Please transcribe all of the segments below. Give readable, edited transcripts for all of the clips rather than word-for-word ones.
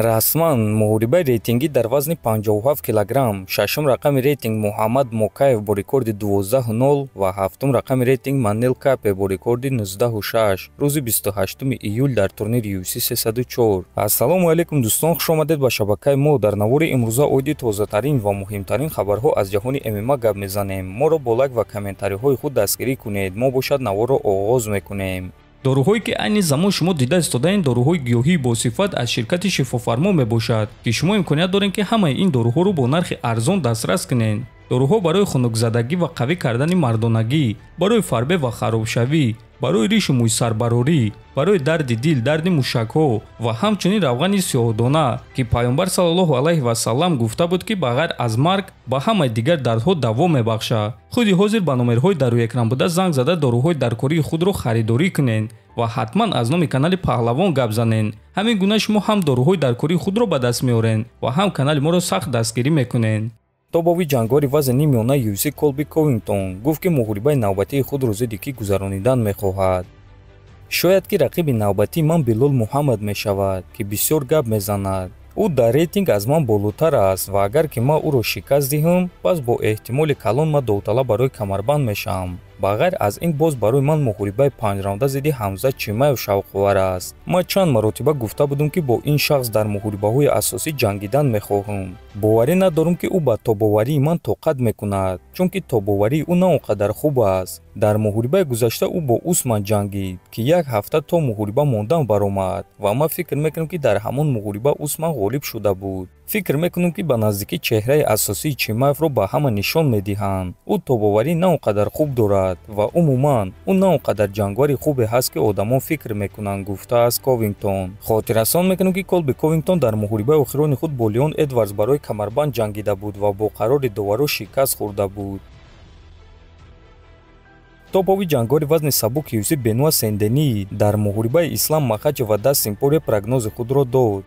Расман муҳорибаи рейтингӣ дар вазни 57 килограмм, шашум рақами рейтинг Муҳаммад Мокаев бо рекорди 12-0 ва ҳафтум рақами рейтинг Манел Капе бо рекорди 19-6 рӯзи 28 июл дар турнири UFC 304. Ассалому алайкум дӯстон, хуш омадед ба шабакаи мо. Дар навори имрӯза оиди тозатарин ва муҳимтарин хабарҳо аз ҷаҳони ММА гап мезанем. Моро бо лайк ва комментариҳои худ дастгирӣ кунед. Мо бошад наворро оғоз мекунем. Доруҳое ки айни замон шумо дида истодаен доруҳои гиёҳии босифат аз ширкати Шифофармо мебошад, ки шумо имконият доред, ки ҳамаи ин доруҳоро бо нархи арзон дастрас кунед. Доруҳо барои хунукзадагӣ ва қавӣ кардани мардонагӣ, барои фарбе ва харобшавӣ, барои ришу мӯйсарбарорӣ, барои дарди дил, дарди мушакҳо ва ҳамчунин равғани сиёҳдона, ки Пайғамбар саллаллоҳу алайҳи васаллам гуфта буд, ки ба ғайр аз марг ба ҳамаи дигар дардҳо даво мебахшад. Худи ҳозир ба номерҳои дар рӯи экран буда занг зада доруҳои даркории худро харидорӣ кунед ва ҳатман аз номи канали Паҳлавон гап занед. Ҳамин гуна шумо ҳам доруҳои даркории худро ба даст меоред ва ҳам канали моро сахт дастгирӣ мекунед. Тобови ҷангори вазни миёнаи UFC Колби Ковингтон гуфт, ки муҳорибаи навбатии худро зидди кӣ гузаронидан мехоҳад. Шояд ки рақиби навбатии ман Билол Муҳаммад мешавад, ки бисёр гап мезанад. Ӯ дар рейтинг аз ман болотар аст ва агар ки ман ӯро шикаст диҳам, пас бо эҳтимоли калон ман довталаб барои камарбанд мешавам. Ба ғайр аз ин боз барои ман муҳорибаи панҷраунда зидди Ҳамзат Чимаев шавқовар аст. Ман чанд маротиба гуфта будам, ки бо ин шахс дар муҳорибаҳои асосӣ ҷангидан мехоҳам. Боварӣ надорам, ки ӯ ба тобоварии ман тоқат мекунад, чунки тобоварии ӯ на он қадар хуб аст. Дар муҳорибаи гузашта ӯ бо Усман ҷангид, ки як ҳафта то муҳориба мондан баромад ва ман фикр мекунам, ки дар ҳамон муҳориба Усман ғолиб шуда буд. Фикр мекунам, ки ба наздикӣ чеҳраи асосии Чимаевро ба ҳама нишон медиҳанд. Ӯ тобоварӣ на он қадар хуб дорад ва умуман ӯ на он қадар ҷангвари хубе ҳаст, ки одамон фикр мекунанд, гуфтааст Ковингтон. Хотиррасон мекунам, ки Колби Ковингтон дар муҳорибаи охирони худ бо Леон Эдвардс барои камарбанд ҷангида буд ва бо қарори доваро шикаст хӯрда буд. Топови ҷангори вазни сабук UFC Бенуа Сен-Дени дар муҳорибаи Ислам Махачев ва Дастин Порье прогнози худро дод.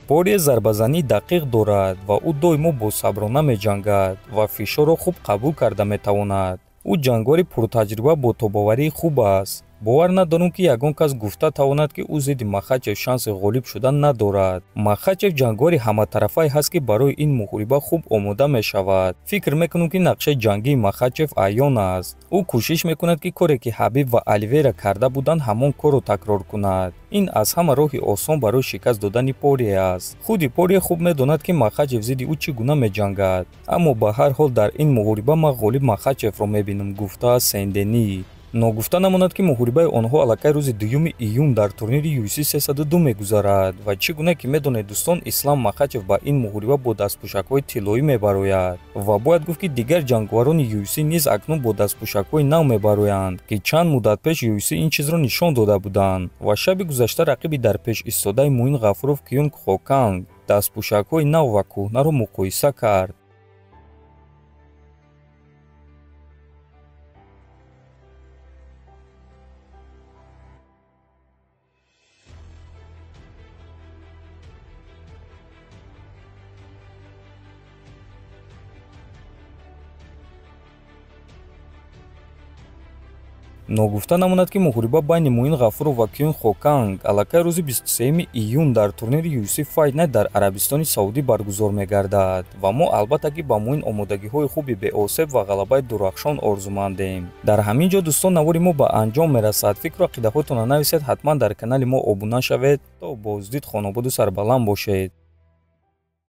Порье зарбазании дақиқ дорад ва ӯ доимо босаброна меҷангад ва фишорро хуб қабул карда метавонад. Ӯ ҷангвари пуртаҷриба бо тобоварии хуб аст. Бовар надорам, ки ягон кас гуфта тавонад, ки ӯ зидди Махачев шанси ғолиб шудан надорад. Махачев ҷангвари ҳаматарафае ҳаст, ки барои ин муҳориба хуб омода мешавад. Фикр мекунам, ки нақшаи ҷангии Махачев аён аст. Ӯ кӯшиш мекунад, ки коре ки Ҳабиб ва Оливейра карда буданд, ҳамон корро такрор кунад. Ин аз ҳама роҳи осон барои шикаст додани Порье аст. Худи Порье хуб медонад, ки Махачев зидди ӯ чӣ гуна меҷангад. Аммо ба ҳар ҳол дар ин муҳориба ман ғолиб Махачевро мебинам, гуфтааст Сен-Дени. Ногуфта намонад, ки муҳорибаи онҳо аллакай рӯзи 2 июн дар турнири UFC 302 мегузарад ва чӣ гуна ки медонед дӯстон, Ислам Махачев ба ин муҳориба бо дастпӯшакҳои тиллоӣ мебарояд ва бояд гуфт, ки дигар ҷангварони UFC низ акнун бо дастпӯшакҳои нав мебароянд, ки чанд муддат пеш UFC ин чизро нишон дода буданд ва шаби гузашта рақиби дар пеш истодаи Муин Ғафуров Кюнг Хоканг дастпӯшакҳои нав ва кӯҳнаро муқоиса кард. Ногуфта намонад, ки муҳориба байни Муин Ғафуров ва Кюнг Хоканг аллакай рӯзи 23 июн дар турнири UFC Fight Night дар Арабистони Саудӣ баргузор мегардад ва мо албатта ки ба Муин омодагиҳои хуби беосеб ва ғалабаи дурахшон орзумандем. Дар ҳамин ҷо дӯстон навори мо ба анҷом мерасад. Фикру ақидаҳоятонро нависед, ҳатман дар канали мо обуна шавед то боздид хонободу сарбаланд бошед.